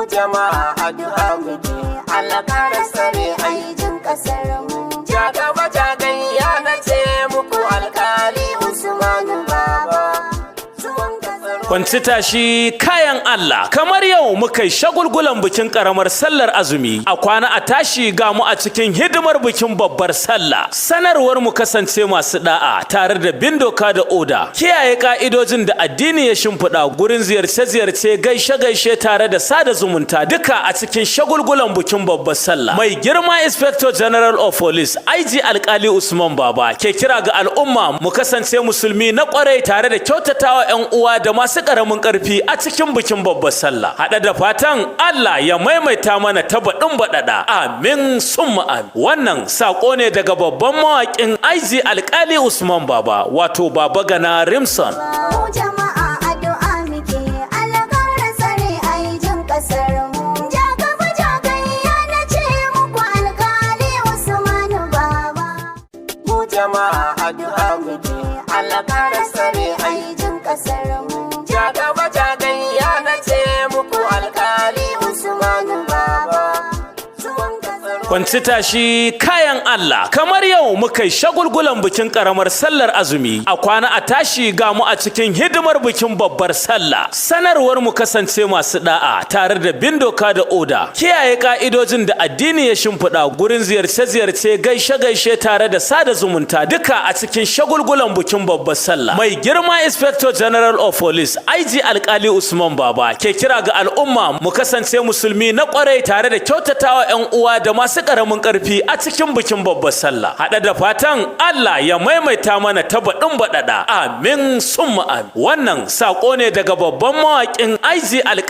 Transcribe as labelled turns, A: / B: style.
A: Jama'a, addu'a muke, Allah kara tsare
B: aijin kasar mu.
A: Ja gaba ja gayya, na ce muku Alkali Usmanu Baba. Zuwan ka tsaro.
C: Kwanci tashi kayan Allah, kamar yau muka yi shagulgulan bikin karamar sallar azumi, a kwana a tashi ga mu a cikin hidimar bikin babbar sallah. Sanarwar mu kasance masu da'a tare da bin doka da oda, kiyaye ka'idojin da addini ya shimfiɗa gurin ziyarce-ziyarce, gaishe-gaishe tare da sada zumunta, duka a cikin shagulgulan bikin babbar sallah. Mai girma Inspector General of Police, IG Alkali Usman Baba, ke kira ga al'umma mu kasance musulmi na kwarai tare da kyautatawa 'yan uwa da masu karamin karfi a cikin bikin babbar sallah, haɗe da fatan Allah ya maimaita mana ta baɗin baɗaɗa, amin summa amin. Wannan saƙo ne daga babban mawaƙin IG Alkali Usman Baba, wato Baba Gana Rimson.
B: Mu jama'a, addu'a muke, Allah kara tsare aijin kasar mu. Ja gaba ja gayya, na ce muku Alkali Usmanu Baba.
A: Mu jama'a, addu'a muke, Allah kara tsare
B: aijin kasar mu.
A: Ja gaba ja gayya, na ce muku Alkali Usmanu Baba. Zuwan ka tsaro.
C: Kwanci tashi kayan Allah, kamar yau muka yi shagulgulan bikin karamar sallar azumi, a kwana a tashi ga mu a cikin hidimar bikin babbar sallah. Sanarwar mu kasance masu da'a tare da bin doka da oda, kiyaye ka'idojin da addini ya shimfiɗa gurin ziyarce-ziyarce, gaishe-gaishe tare da sada zumunta, duka a cikin shagulgulan bikin babbar sallah. Mai girma Inspector General of Police, IG Alkali Usman Baba, ke kira ga al'umma mu kasance musulmi na kwarai tare da kyautatawa 'yan uwa da masu karamin karfi a cikin bikin babbar sallah, haɗe da fatan Allah ya maimaita mana ta baɗin baɗaɗa, amin summa amin. Wannan saƙo ne daga babban mawaƙin IG Alkali.